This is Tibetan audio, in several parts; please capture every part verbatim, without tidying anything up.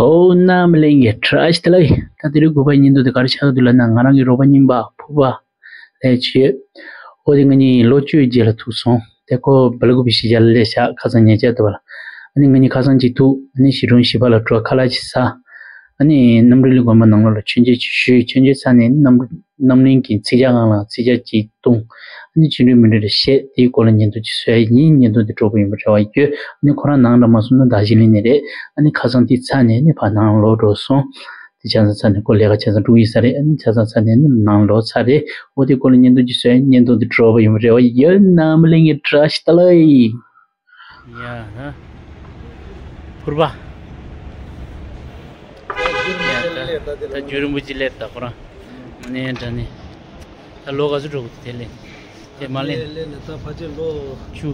ཨོ་རྣམ་གླིང་གི་བཀྲ་ཤིས་བདེ་ལེགས། ད་དེ་རིང་དགུ་པའི་ཉིན་ཐོ་དེ་ག་རེ་ཆགས་འདུག་ལབ་ན། ང་རང་གི་རོགས་པ་རྙིང་པ་ཕུར་པ་ལབ་ཅིག་ཡོད། ཨོ་དེ་ང་གཉིས་ལོ་བཅུའི་རྗེས་ལ་ཐུག་སོང་། དེ་ཁོ་སྦེལ་ཀོབ་གཞིས་ཆགས་ལ་སླེབས་ཤག་ཁ་སང་ཉེ་ཆར་དུ་བ་ལ། ཨ་ནི་ང་གཉིས་ཁ་སང་ཅིག་ཐུག་ཨ་ནི་གཞིས་གྲོང་བཞི་པ་ལ་འགྲོ། ཁ་ལག་ཅིག་ཟ། ཨ་ནི་རྣམ་གྲོལ་གླིང་དགོན་པ་ནང་ལོགས་ལ་མཆོད་མཇལ་ཅིག་ཞུས། མཆོད་མཇལ་ཚར་ནས་རྣམ་རྣམ་གླིང་གི་ཚིག་ཇ་ཁང་ལ་ཚིག་ཇ་ཅིག་བཏུང་། ཨ་ནི་ཅི་འདྲ་མི་འདྲ་རེ་བཤད། དེའི་སྐོར་ལ་བརྙན་ཐུང་ཅིག་བཟོ་ཡ་ཡིན། བརྙན་ཐུང་དེ་སྤྲོ་པོ་ཡིན་པའི་རེ་བ་ཡོད། ཨ་ནི་ཁོ་རང་ནང་འདྲ་མ་སོང་ན་རྡོ་རྗེ་གླིང་ནས་རེད། ཨ་ནི་ཁ་སང་དེ་ཚར་ནས་ཨ་ནི་ཕར་ནང་ལོག་འགྲོ་སོང་། དེ་ཆ་ཚང་ཚར་ནས་ཁོ་ལས་ཀ་ཆ་ཚང་འགྲུབ་ཡིན་ས་རེད། ཨ་ནི་ཆ་ཚང་ཚར་ནས་ཨ་ནི་ནང་ལོག་ཚར་རེད། འོ་དེ་སྐོར་ལ་བརྙན་ཐུང་ཅིག་བཟོ་ཡ། བརྙན་ཐུང་དེ་སྤྲོ་པོ་ཡིན་པའི་རེ་བ་ཡོད། རྣམ་གླིང་གི་བཀྲ་ཤིས་བདེ་ལེགས། ཡ་ཧ། ཕུར་པ། ཡ་ད་ད་རྒྱུན་རིང་པོ་ཅིག་སླེབས་ད་ཁོ་རང་། ནས་འདྲ་ནས། ད་ལོ་ག་ཚོད་འགྲོ་གི་འདུག་དེ་ལས། དེ་མ་ལས། ལས་ནས་ད་ཕལ་ཆེར་ལོ། བཅུ།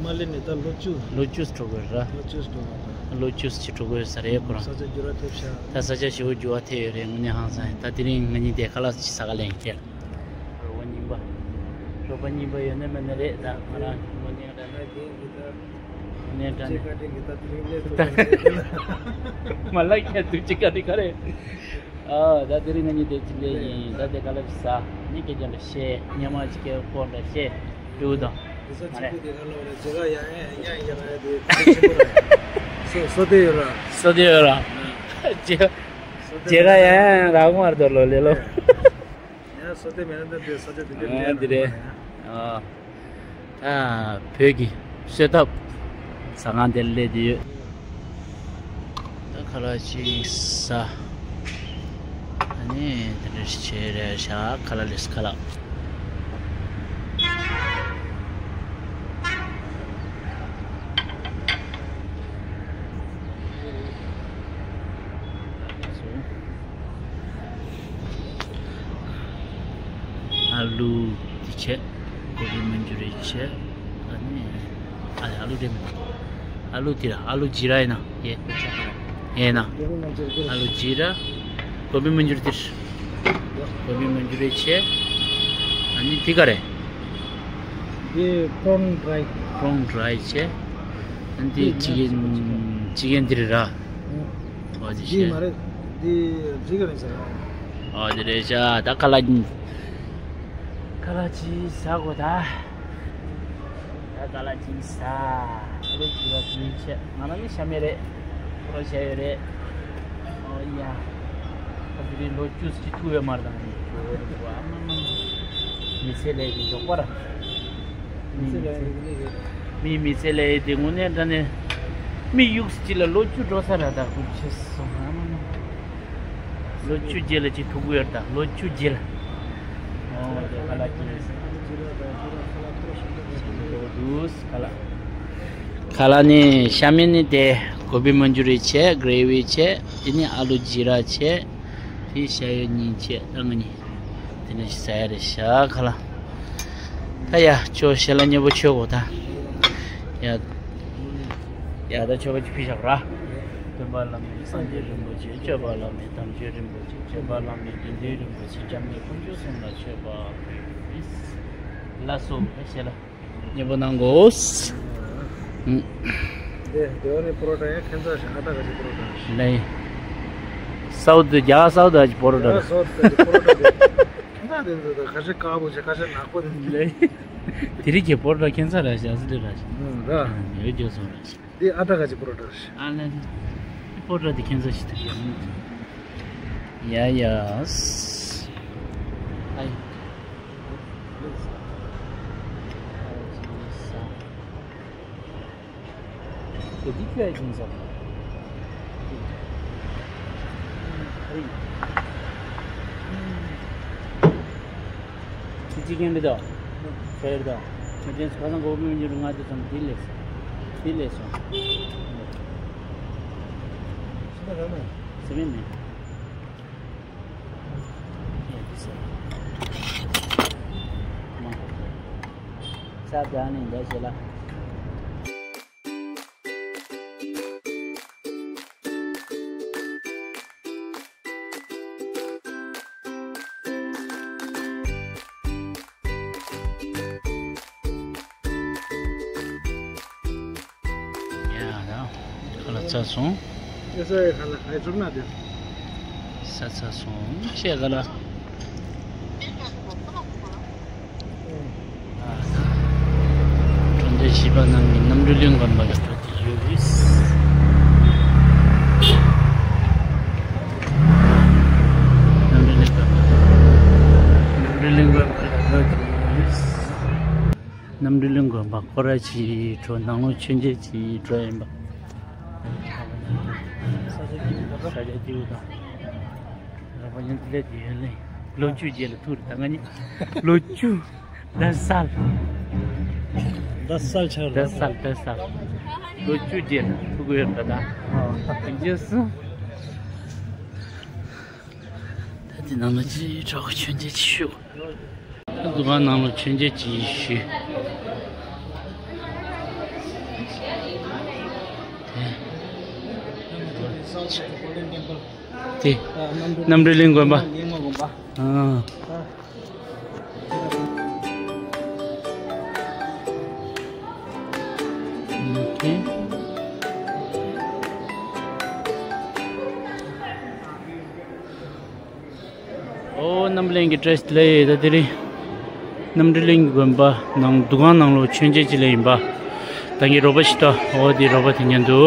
མ་ལས་ནས་ད་ལོ་བཅུ། ལོ་བཅུ་འགྲོ་གི་ར། ལོ་བཅུ་འགྲོ་གི་ར། ལོ་བཅུ་ཅིག་འགྲོ་གི་ཡོད་ས་རེད་ཁོ་རང་། ས་ཆ་འགྱུར་བ་ཐེབས་ཤག་ད་ས་ཆ་ཞེ་པོ་འགྱུར་བ་ཐེབས་ཡོད་རེད། དངོས་གནས་ཧང་སང་། ད་དེ་རིང་ང་གཉིས་དེ་ཁ་ལག་ཅིག་ཟ་ག་ལེན་ཁྱེར། རོགས་པ་རྙིང་པ། རོགས་པ་རྙིང་པ་ཡོད་ན་མེད་ན་རེད། ད་ང་རང་དངོས་གནས་ད་ནས་ད་ནས་ད་ནས། མ་ལགས་ཁྱེད་དུ་ཅི་ག་རེ་ག་རེ། ཨ་ད་དེ་རིང་ང་གཉིས་དེ་ཅི་ལས་ཡིན། ད་དེ་ག་ལ་ཟ་ནི་སྐད་ཆ་འདྲ་བཤད། སྙན་མ་ཅིག་སྐད་སྐོར་འདྲ་བཤད་འདུག་དང་། དེ་ས་ཆེན་པོ་དེ་ག་ལ་བ་ལ་ཇེ་ག་ཡ་ཡ་ཡ་ཡ་ར་ཡ་དེ་ཆེན་པོ་ར། སོ་སོ་དེ་ཡོད་ར། སོ་དེ་ཡོད་ར། ཇེ་ཇེ་ག་ཡ་ཡ་ཡ་ར་གོ་མར་དོ་ལོ་ལེ་ལོ། ཡང་སོ་ལྟས་མེད་ན་ད་དེ་ས་ཆ་དེ་འདྲ་ཨ་འདི་རེད། ཨ་ད་བོད་ཀྱི་གསོལ་ཐབ་ཟ་ཁང་དེར་སླེབས་བསྡད་ཡོད། ད་ཁ་ལག་ཅིག་ཟ། ཨ་ནི་དེ་འདྲ་ཞིག་བྱས་རེད་ཤག་ཁ་ལག་ལས་ཁ་ལག་ཨ་ལུ་དེ་བྱས། གོ་བི་མན་ཇུ་རི་བྱས། ཨ་ནི། ཨ་ལེ་ཨ་ལུ་དེ་མིན། ཨ་ལུ་དེ་ར་ཨ་ལུ་ཇི་ར་ཡིན་ན། ཡེ། ཡེ་ན། ཨ་ལུ་ཇི་ར། གོ་བི་མན་ཇུ་རི་དེ། གོ་བི་མན་ཇུ་རི་བྱས། ཨ་ནི་དེ་ག་རེ། འདི་པྲོན་ཌ་རའི། པྲོན་ཌ་རའི་བྱས། ཨ་ནི་དེ་ཅི་ཀེན་ཅི་ཀེན་དེ་རེད་ར། ཨོ་དེ་འདི་བྱས། མ་རེད། འདི་འདི་ག་རེ་ཟེར། ཨོ་དེ་རེད་ཤག་ད་ཁ་ལག་ཁ་ལག་ཅིག་ཟ་དགོས་ད། ད་ཁ་ལག་ཅིག་ཟ། ཨ་ལུ་ཅིག་ལ་ཅིག་བྱས། ང་རང་ནི་ཤ་མེད་རེད། ཁོ་རང་ཤ་ཡོད་རེད། ཨོ་ཡ། ད་དེ་རིང་ལོ་བཅུ་ཅིག་ཐུག་ཡོད་མ་རེད་ད། ཨ་མ་མ་མ། མི་ཚེ་ལས་ཀྱི་མགྱོགས་པ་ར། མི་ཚེ་ལས་ཀྱི་ནི་གི། མི་མི་ཚེ་ལས་དེ་དངོས་གནས་དྲང་གནས། མི་ཡུགས་ཅིག་ལ་ལོ་བཅུ་འགྲོ་ས་ར་ད་ཁུར་ཆེ་སོང་ཨ་མ་མ། ལོ་བཅུ་རྗེས་ལ་ཅིག་ཐུག་གི་ཡོད་ད། ལོ་བཅུ་རྗེས་ལ། ཨོ་དེ་ཁ་ལག་ཅིག་འགྲོ་འདུག་ཁ་ལག་ཁ་ལག་ནི་ཤ་མེད་ནི་དེ་གོ་བི་མན་ཇུ་རི་བྱས། གྲེ་བི་བྱས། དེ་ནི་ཨ་ལུ་ཇི་ར་བྱས། དེ་ཤ་ཡོད་གཉིས་བྱས། ཨ་ང་གཉིས། དེ་ནས་ཟ་ཡ་རེད་ཤག་ཁ་ལག་ད་ཡ་ཁྱོད་ཞལ་ལག་མཉེས་པོ་མཆོད་དགོས་ད། ཡ། ཡ་ད་མཆོད་པ་ཅིག་ཕུལ་བཞག་ར། སྟོན་པ་བླ་མེད་སངས་རྒྱས་རིན་པོ་ཆེ། སྐྱོབ་པ་བླ་མེད་དམ་ཆོས་རིན་པོ་ཆེ། སྐྱོབ་པ་བླ་མེད་དགེ་འདུན་རིན་པོ་ཆེ། སྐྱབས་གནས་དཀོན་མཆོག་གསུམ་ལ་མཆོད་པ་ཕུལ། ལགས་སོ་ཞལ་ལག་མཉེས་པོ་གནང་དགོས། ཨུམ། དེ་དེ་བ་ནི་པོ་རོ་ཊ་ཡང་ཁྱད་མཚར་ཞིག་ཨ་ཏ་ག་ཅིག་པོ་རོ་ཊ་ཞིག་ལེ། སའུ་ཐི་རྒྱ་གར་སའུ་ཐི་ཨ་ཅིག་པོ་རོ་ཊ་རྒྱ་གར་རེད། སའུ་ཐི་ཨ་ཅིག་པོ་རོ་ཊ་དེ་ཁྱད་མཚར་དེ་ཚོ་ཁ་ཤས་དཀར་པོ་ཞིག་ཁ་ཤས་ནག་པོ་དེ་ལེ། དེ་རིགས་ཀྱི་པོ་རོ་ཊ་ཁྱད་མཚར་ར་ཞིག་ཨ་ཙི་རེ་ར་ཞིག་ཨུམ་ར། ཡོད་རྒྱུ་སོང་ར་ཞིག་དེ་ཨ་ཏ་ག་ཅིག་པོ་རོ་ཊ་རེད། ཨ་ལེ། པོ་རོ་ཊ་དེ་ཁྱད་མཚར་ཞིག་ཐུག་ཡ་མི་འདུག་ཡ་ཡ། ཨའི། དེ་འདི་ཁྱོད་ཡིན་ཟེར། ཨའི། ཁྱི་གཅིག་ཀྱང་རེད་དོ། ཁྱོད་རེད་དོ། ཁྱོད་དེ་ཁ་སང་གོ་བོ་མི་འགྱུར་ང་དེ་ཙམ་དེ་ལས་སོང་། དེ་ལས་སོང་། སེམས་མེད་མེད། ཡ་དེ་ཟེར། མ། ས་བདག་ནི་འདའ་བྱེད་ལ། ཡ་ད་ཁ་ལག་ཚར་སོང་། ས་ཚ་སོང་ཤེས་ག་ལ། གྲོང་སྡེ་བཞི་པ་ནང་གི་རྣམ་གྲོལ་གླིང་དགོན་པ་ལ་འགྲོ་དུས་ཡོད་རེད། རྣམ་གྲོལ་གླིང་དགོན་པ། རྣམ་གྲོལ་གླིང་དགོན་པ་ལ་འགྲོ་དུས་ཡོད་རེད། རྣམ་གྲོལ་གླིང་དགོན་པ་ཁོ་ར་ཅིག་འགྲོ། ནང་ལོགས་མཆོད་མཇལ་ཅིག་འགྲོ་ཡིན་པ། ས་ཆ་སྐྱིད་པོ་དང་། རོགས་པ་ཡིན་ལས་དེ་ཡོད་ལེ། ལོ་བཅུ་རྗེས་ལ་ཐུག་རེད་ད་ང་གཉིས། ལོ་བཅུ། ཟླ་གསལ། ཟླ་གསལ་ཆགས་རེད། ཟླ་གསལ་ཟླ་གསལ། ལོ་བཅུ་རྗེས་ལ་ཐུག་གི་ཡོད་རེད་ད། ཨ། རྗེས་སུ། ད་དེ་ནང་ལ་ཅི་གྲོགས་མཆོད་མཇལ་ཅིག་ཞུ། ད་འདུ་ཁང་ནང་ལ་མཆོད་མཇལ་ཅིག་ཞུ། དེ། རྣམ་གྲོལ་གླིང་དགོན་པ། ཨ། ཨོ་རྣམ་གླིང་གི་བཀྲ་ཤིས་བདེ་ལེགས། ད་དེ་རིང་རྣམ་གྲོལ་གླིང་གི་དགོན་པ་ནང་འདུ་ཁང་ནང་ལོགས་མཆོད་མཇལ་ཅིག་སླེབས་ཡིན་པ། ད་ངའི་རོགས་པ་ཞིག་ད་འོ་དེ་རོགས་པ་དེ་མཉམ་དུ་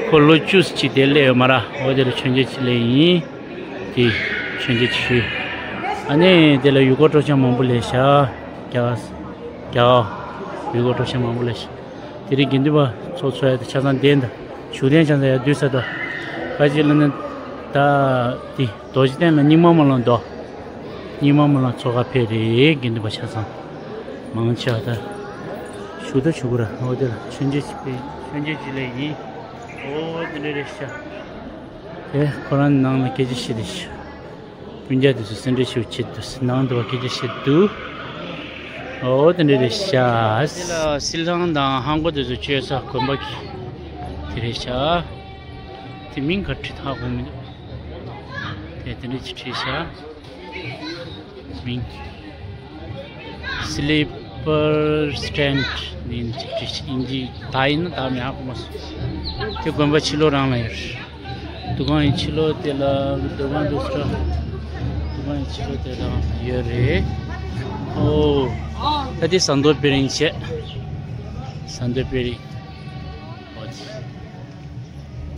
ཁོ་ལོ་བཅུ་ཅིག་དེ་སླེབས་ཡོད་མ་ར། འོ་དེ་ལ་མཆོད་མཇལ་ཅིག་སླེབས་ཡིན། དེ་མཆོད་མཇལ་ཅིག་ཞུས། ཨ་ནི་དེ་ལ་ཡུལ་སྐོར་སྤྲོ་འཆམ་མང་པོ་སླེབས་ཤག་རྒྱ་རྒྱ་ཡུལ་སྐོར་སྤྲོ་འཆམ་མང་པོ་སླེབས་ཤག་དེ་རིང་དགེ་འདུན་པ་ཚོགས་འཚོགས་ཡ་དེ་ཆ་ཚང་ལྡན་ད། བཞུགས་གདན་ཆ་ཚང་ཡར་བསྡུས་ཚར་ད། ཕལ་ཆེར་ལ་ནི་ད་དེ་རྡོ་རྗེ་གདན་ལ་རྙིང་མ་མ་ལོན་དོ། རྙིང་མ་མ་ལོན་ཚོགས་ཁག་ཕེབས་རེད་དགེ་འདུན་པ་ཆ་ཚང་། མང་ཆེ་བ་ད་བཞུགས་ད་བཞུགས་གི་ར། འོ་དེ་ལ་མཆོད་མཇལ་ཅིག་ཕེབས། མཆོད་མཇལ་ཅིག་སླེབས་ཡིན། འོ་དེ་འདྲ་རེད་ཤག་དེ་ཁོ་རང་ནང་ལ་སྐད་ཆ་བཤད་དེ་ཤག་སྤུན་ཀྱག་དེ་ཚོ་སེམས་ཁྲལ་ཞེ་པོ་བྱེད་འདུག་ནང་དུ་བ་སྐད་ཆ་བཤད་འདུག་འོ་དེ་འདྲ་རེད་ཤག་དེ་ལ་བསིལ་ཐང་དང་ཧང་གོ་དེ་ཚོ་བཅོས་ས་དགོན་པ་གི་དེ་རེད་ཤག་དེ་མིང་ག་བྲིས་ཐག་གོ་མི་འདུག་དེ་དེ་འདྲ་ཅིག་བྲིས་ཤག་མིང་། Slipper Stand ཡིན་ཅིག་བྲིས་ཤག་ཨིན་ཇི་ད་ཡིན་ན་ད་མི་ཧ་གོ་མ་སོང་། དེ་དགོན་པ་ཕྱི་ལོགས་རང་ལ་ཡོད་རེད། འདུ་ཁང་ཡི་ཕྱི་ལོགས་དེ་ལ་འདུ་ཁང་འདུག་ས། འདུ་ཁང་ཡི་ཕྱི་ལོགས་དེ་ལ་ཡོད་རེད། ཨོ། ད་དེ་ཟངས་མདོག་དཔལ་རི་བྱས། ཟངས་མདོག་དཔལ་རི། ཨོ་དེ།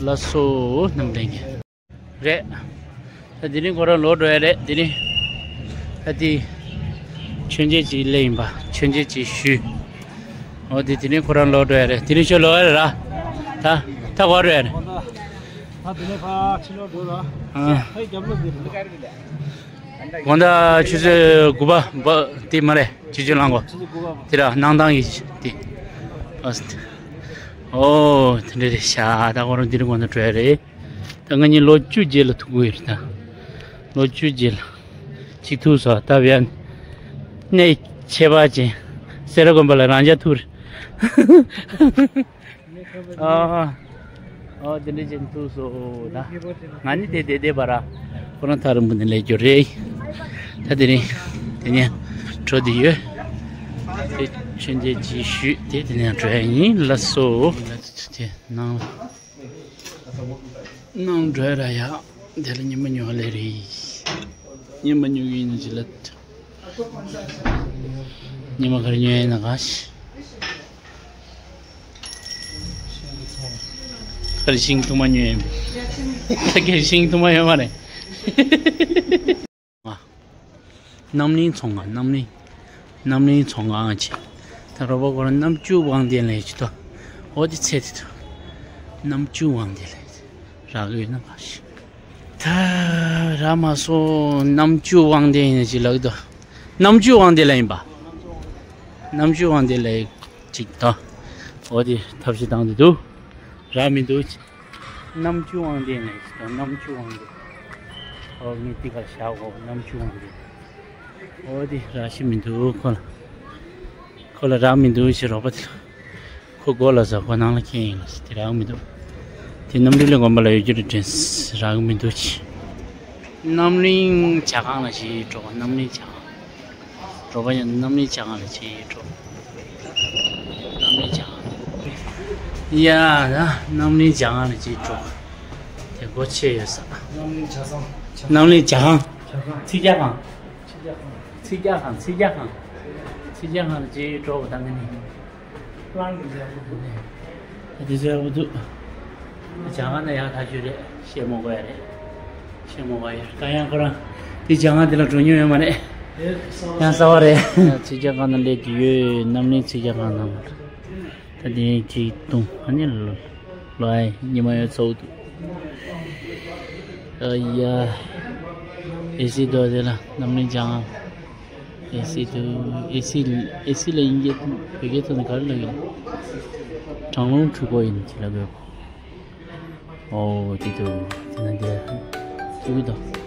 ལགས་སོ་རྣམ་གླིང་གི། རེད། ད་དེ་རིང་ཁོ་རང་ལོག་འགྲོ་ཡ་རེད་དེ་རིང་། ད་དེ། མཆོད་མཇལ་ཅིག་སླེབས་ཡིན་པ་མཆོད་མཇལ་ཅིག་ཞུས། འོ་དེ་དེ་རིང་ཁོ་རང་ལོག་འགྲོ་ཡ་རེད་དེ་རིང་ཁྱོད་ལོག་ཡ་རེད་ར། ད། ད་ག་པར་འགྲོ་ཡ་རེད། ད་དེ་ནས་ཕར་ཕྱི་ལོགས་འགྲོ་ར། ཨ། ཕར་རྒྱབ་ལོགས་འདི་རེད། དགོང་དག་ཆུ་ཚོད་དགུ་པ་འབའ་དེ་མ་རེད་ཆུ་ཚོད་ལང་གོ། ཆུ་ཚོད་དགུ་པ། དེ་ར་སྣང་ཐང་གི་དེ། ཨ། ཨོ་དེ་འདྲ་རེད་ཤག་ད་ཁོ་རང་དེ་རིང་དགོང་དག་འགྲོ་ཡ་རེད། ད་ང་གཉིས་ལོ་བཅུ་རྗེས་ལ་ཐུག་གི་ཡོད་རེད་ད། ལོ་བཅུ་རྗེས་ལ། གཅིག་ཐུག་སོང་ད་བས། གནས་ཁྱད་པར་ཅན། སེ་ར་དགོན་པ་ལ་རང་འཇགས་ཐུག་རེད། ཨ། ཨ་དེ་འདྲ་ཅན་ཐུག་སོང་ད། ང་ནི་དེ་བསྡད་བསྡད་པ་ར། ཁོ་རང་ཐག་རིང་པོ་ནས་སླེབས་རྒྱུ་རེད། ད་དེ་རིང་། དེ་ནས་འགྲོ་དེ་ཡོད། དེ་མཆོད་མཇལ་ཅིག་ཞུས་ཏེ་དེ་ནས་འགྲོ་ཡ་ཡིན་ལགས་སོ། དེ་ནང་ལ། ནང་འགྲོ་ར་ཡ། དེ་ལ་ཉི་མ་ཉོ་ལེ་རེད། ཉི་མ་ཉོ་གི་ཡིན་ཅི་ལ། ཉི་མ་ག་རེ་ཉོ་ཡིན་ན་ག་ཤི། ག་རེ་ཤིང་ཐུང་མ་ཉོ་ཡིན། ད་ག་ཤིང་ཐུང་མ་ཡོད་མ་རེད། རྣམ་གླིང་ཚོང་ཁང་རྣམ་གླིང་། རྣམ་གླིང་ཚོང་ཁང་ཆེ། ད་རོགས་པ་ཁོ་རང་རྣམ་བཅུ་དབང་ལྡན་ལས་ཀྱི་ཏོ། འོ་དེ་ཚེ་དེ་ཏོ། རྣམ་བཅུ་དབང་ལྡན་ལས། རག་ཡོད་ན་མ་ཤི། ད་རག་མ་སོང་རྣམ་བཅུ་དབང་ལྡན་ཡིན་ཅི་ལགས་ཏོ། རྣམ་བཅུ་དབང་ལྡན་ལས་ཡིན་པ། རྣམ་བཅུ་དབང་ལྡན་ལས་ཅིག་ཏོ། འོ་དེ་ཐབས་ཤེས་བཏང་དེ་འདུག་རག་མི་འདུག་རྣམ་བཅུ་དབང་ལྡན་ལས་ཅིག་ཏོ་རྣམ་བཅུ་དབང་ལྡན། འོ་ངས་འདི་གར་བཞག་གོ་རྣམ་བཅུ་དབང་ལྡན། འོ་དེ་རག་ཤི་མི་འདུག་ཁོ་ལ། ཁོ་ལ་རག་མི་འདུག་ཞེས་རོགས་པ་དེ་ལ། ཁོ་སྒོ་ལ་ཟ་ཁོ་ནང་ལ་ཁྱེད་ཡིན་ལ་དེ་རག་མི་འདུག་དེ་རྣམ་གླིང་དགོན་པ་ལ་ཡོད་རྒྱུ་རེད་དྲན། རག་མི་འདུག་ཅི། རྣམ་གླིང་ཇ་ཁང་ལ་ཞིག་འགྲོ་རྣམ་གླིང་ཇ་ཁང་། རོགས་པ་ཡང་རྣམ་གླིང་ཇ་ཁང་ལ་ཞིག་འགྲོ། རྣམ་གླིང་ཇ་ཁང་། ཡ་ད་རྣམ་གླིང་ཇ་ཁང་ལ་ཞིག་འགྲོ། དེ་སྒོ་ཕྱེ་ཡོད་ས། རྣམ་གླིང་ཇ་ཁང་། རྣམ་གླིང་ཇ་ཁང་། ཇ་ཁང་། ཚིག་ཇ་ཁང་། ཚིག་ཇ་ཁང་། ཚིག་ཇ་ཁང་། ཚིག་ཇ་ཁང་། ཚིག་ཇ་ཁང་ལ་ཅིག་འགྲོ་བ་དང་ངེས་ནི། ལང་གི་མཛད་སྒོ་འདུག་ནས། དེ་ཚོ་ཡག་པོ་འདུག་ཇ་ཁང་ན་ཡག་ཐག་ཆོད་རེད། ཤེས་མོ་གོ་ཡ་རེད། ཤེས་མོ་གོ་ཡ་རེད། ཀ་ཡང་ཁོ་རང་དེ་ཇ་ཁང་དེ་ལ་འགྲོ་མྱོང་ཡོད་མ་རེད། ཡང་གསར་བ་རེད། ཚིག་ཇ་ཁང་ན་སླེབས་ཀྱི་ཡོད། རྣམ་གླིང་ཚིག་ཇ་ཁང་ནང་ལ། ད་དེ་ཅིག་བཏུང་ཨ་ནི་ལོ་ལོ་ཨའི་ཉི་མ་ཡོད་ཚོགས་འདུག་ཨ་ཡ། ཨེ་སི་དོ་དེ་ལ་རྣམ་གླིང་ཇ་ཁང་། ཨེ་སི་དུ་ཨེ་སི་ཨེ་སི་ལ་དབྱིན་སྐད་བོད་སྐད་ཐོག་ནས་ག་རེ་ལབ་ཡོད། གྲང་རླུང་འཕྲུལ་འཁོར་ཡིན་ཅེས་ལབ་ཡོད། ཨོ་དེ་དུ་དེ་ན་དེ་ཅི་གི་དང་།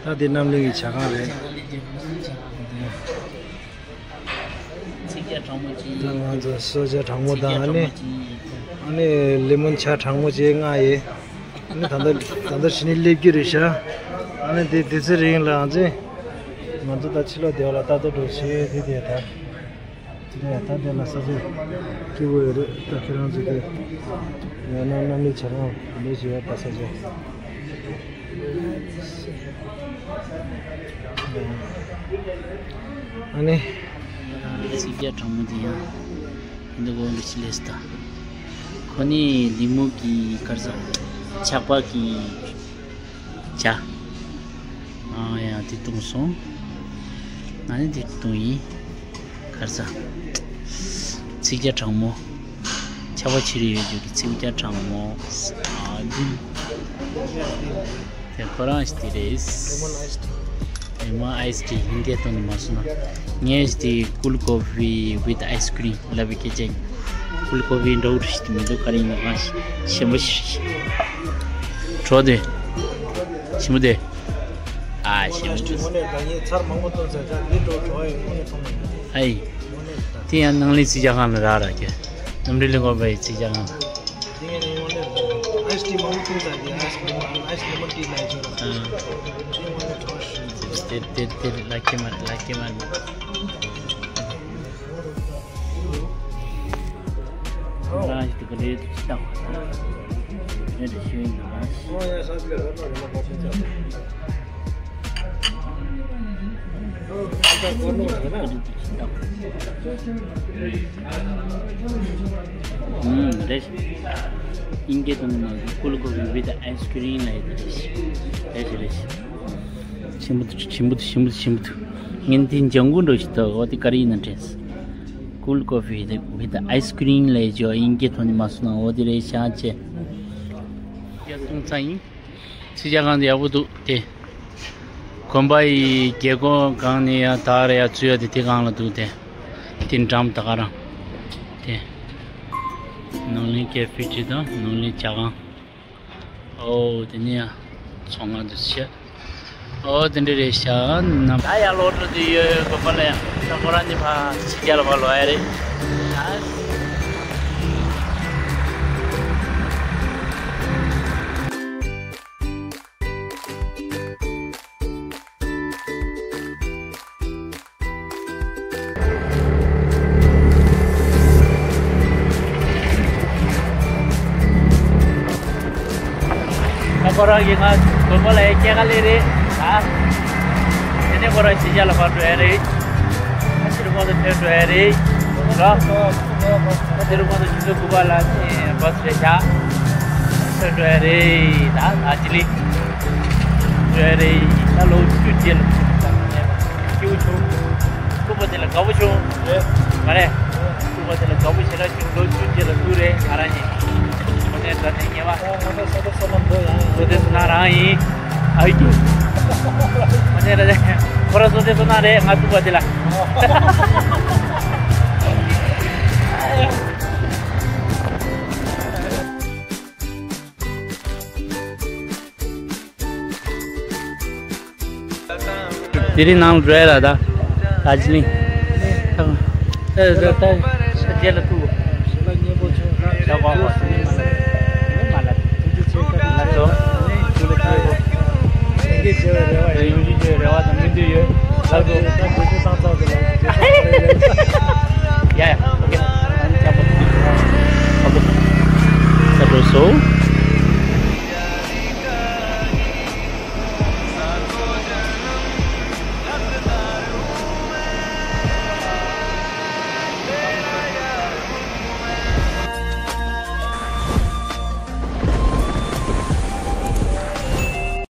ད་དེ་རྣམ་གླིང་གི་ཇ་ཁང་རེད། ཚིག་ཇ་གྲང་མོ་ཅིག་ད་ང་ཚོ་སོ་ཇ་གྲང་མོ་དང་ཨ་ནི་ཨ་ནི་ལེ་མོན་ཇ་གྲང་མོ་ཅིག་མངགས་ཡིན། ཨ་ནི་ད་ལྟ་ད་ལྟ་ཕྱི་ནས་སླེབས་རྒྱུ་རེད་ཤག་ཨ་ནི་དེ་དེ་ཚེ་རིང་ལ་ཨང་ཅི་ང་ཚོ་ད་ཕྱི་ལོགས་བསྡད་ལ་ལྟ་རྟོག་འགྲོ་ཆེ་དེ་དེ་ད་དེ་ད་དེ་ལ་ས་ཆ་སྐྱིད་པོ་ཡོད་རེད། ད་ཁྱེད་རང་ཚོ་དེ་ཡང་ན་གནམ་ལས་བྱ་རང་ལས་བྱེད་ཡ་ད་ས་ཆ། ཨ་ནི། ཚིག་ཇ་གྲང་མོ་དེ་ཡང་འདི་གོ་འདི་ཕྱི་ལས་སུ་ད། ཁོ་ནི་ལི་མུ་གི་གར་ས་ཆག་པ་གི་ཇ། ཨ་ཡང་དེ་བཏུང་སོང་། ང་ནི་དེ་བཏུང་ཡིན། གར་ས། ཚིག་ཇ་གྲང་མོ། ཆར་པ་ཕྱི་རུ་ཡོད་རྒྱུ་གི་ཚིག་ཇ་གྲང་མོ། ཨ་ཙི། དེ་ཁོ་རང་ཞིག་དེ་རེད། ལེ་མོན་ཨའི་སི་ཊི། ལེ་མོན་ཨའི་སི་ཊི་ཡིན་སྐད་གཏོང་ནི་མ་སོང་ན། ངས་ཞིག་དེ་cool coffee with ice cream ལབ་པའི་སྐད་ཆ་ཡིན། cool coffee འདྲ་བོ་ཞིག་དེ་མི་འདུག་ག་རེ་ཡིན་ན་གང་ཞིག་ཞིམ་པོ་ཞིག་རེད། གྲོགས་དེ། ཞིམ་པོ་དེ། ཨ་ཞིམ་པོ་དེ། དངོས་གནས་ད་ངས་ཚར་མང་པོ་བཏུང་ཚར་ད་འདི་འགྲོ་གྲོགས་ཡིན་དངོས་གནས་མཐོང་མ་མྱོང་། ཨའི། དངོས་གནས་ད། དེ་ཡང་ནང་ལི་ཚིག་ཇ་ཁང་ལ་རག་རག་གི། ནམ་རི་ལི་གོ་པའི་ཚིག་ཇ་ཁང་ལ། དེ་ངས་ནས་ཡོང་ལེ་ཨའི་སི་ཊི་མང་པོ་བཏུང་ཚར་དེ་ཨའི་སི་ལེ་མོན་ཨའི་སི་ལེ་མོན་ཊི་ལ་ཡོད་ར། དེ་ཡོང་ལེ་གྲོགས་ཞུ། དེ་དེ་དེ་ལ་ཁྱི་མ་ལ་ཁྱི་མ་ལ། རང་ཞིག་ཏུ་ག་ལེ་དུ་ཅི་དང་། རེ་རེ་ཞུ་ཡིན་ན། ཨུམ་རེད། དབྱིན་སྐད་དུ་ནི་མ་གི་cool coffee with ice cream ལ་ཡོད་རེད། རེད་རེད། ཞིམ་པོ་འདུག་ཞིམ་པོ་འདུག་ཞིམ་པོ་འདུག་ཞིམ་པོ་འདུག་ངན་དེ་ལྗང་གུ་འགྲོ་ཞིག་འདུག་འོ་དེ་ག་རེ་ཡིན་ན་དྲན། cool coffee with ice cream ལ་ཡོད་ཅོ་དབྱིན་སྐད་དུ་ནི་མ་སོང་ན་འོ་དེ་རེད་ཤག་ཅེ། ཡ་ཏུང་ཚ་ཡིན། ཚིག་ཇ་ཁང་དེ་ཡག་པོ་འདུག་དེ། དགོན་པ་ཡི་རྒྱལ་སྒོ་སྒང་ནས་ཡང་དར་ཡ་ཚུད་ཡ་དེ་དེ་སྒང་ལ་འདུག་དེ། དེ་འགྲམ་ད་ག་རང་། དེ། ནོར་གླིང་ཀེ་ཧྥེ་ཅིག་དང་ནོར་གླིང་ཇ་ཁང་། ཨོ་དེ་ནས་ཡང་ཚོང་ཁང་དུ་ཆས། ཨོ་དེ་འདྲ་རེད་ཤག་ནམ། ད་ཡར་ལོག་འགྲོ་དུས་ཡོད་ཡོད་དགོན་པ་ལ་ཡང་ད་ཁོ་རང་ནི་ཕ་ཕྱི་རྒྱལ་ལ་ཕར་ལོག་ཡ་རེད། ད་ཁོ་རང་གིས་ང་དགོན་པ་ལ་ཡ་སྐྱེལ་ག་སླེབས་རེད། ད་དེ་ནས་ཁོ་རང་ཕྱི་རྒྱལ་ལ་ཕར་འགྲོ་ཡ་རེད། ཕྱི་རུ་ཁོང་ཚོ་ཐོན་འགྲོ་ཡ་རེད། རོ། ད་དེ་རུ་ཁོང་ཚོ་ཆུ་ཚོད་དགུ་པ་ལ་ནི་བྷ་སི་རེད་བཞག་ཐོན་འགྲོ་ཡ་རེད། ད་ད་ཅི་ལི། འགྲོ་ཡ་རེད། ད་ལོ་བཅུ་རྗེས་ལ་ཐུག་ད་ནས་སྐྱིད་པོ་བྱུང་། ཐུག་པ་དེ་ལ་དགའ་པོ་བྱུང་། རེད། མ་རེད། ཐུག་པ་དེ་ལ་དགའ་པོ་ཞེ་དྲག་བྱུང་། ལོ་བཅུ་རྗེས་ལ་ཐུག་རེད་ང་རང་ཡིན། ཁོ་ནས་ད་ནས་ཉེ་བ། ཨ་ང་ཚོ་བསོད་བདེ་བསོད་ནམས་འགྲོ་ཡང་ཡིན། བསོད་བདེ་བསོད་ནམས་རང་ཡིན། ཨ་ཡོད་ཀྱི། ཁོ་ནས་ད་ནས་ཁོ་རང་བསོད་བདེ་བསོད་ནམས་རེད། ང་ཐུག་པ་དེ་ལ། དེ་རིང་ནང་ལ་འགྲོ་ཡ་ལ་ད། ད་ཅི་ནི། ད་ད་ད་རྗེས་ལ་ཐུག་ཞོགས་པ་བ་སུ་ནི་མ་ལ། ནི་མ་ལ། ཐུགས་རྗེ་ཆེ། བཀའ་དྲིན་ཆེ། ལགས་སོ། ཐུགས་རྗེ་ཆེ། ཡོང་རྒྱུ་བྱེད་པའི་རེ་བ་ཡིན། ཡོང་རྒྱུ་བྱེད་པའི་རེ་བ་དང་སྨོན་འདུན་ཡོད། ལགས་ ད་དེ་ད་དེ་ཚོ་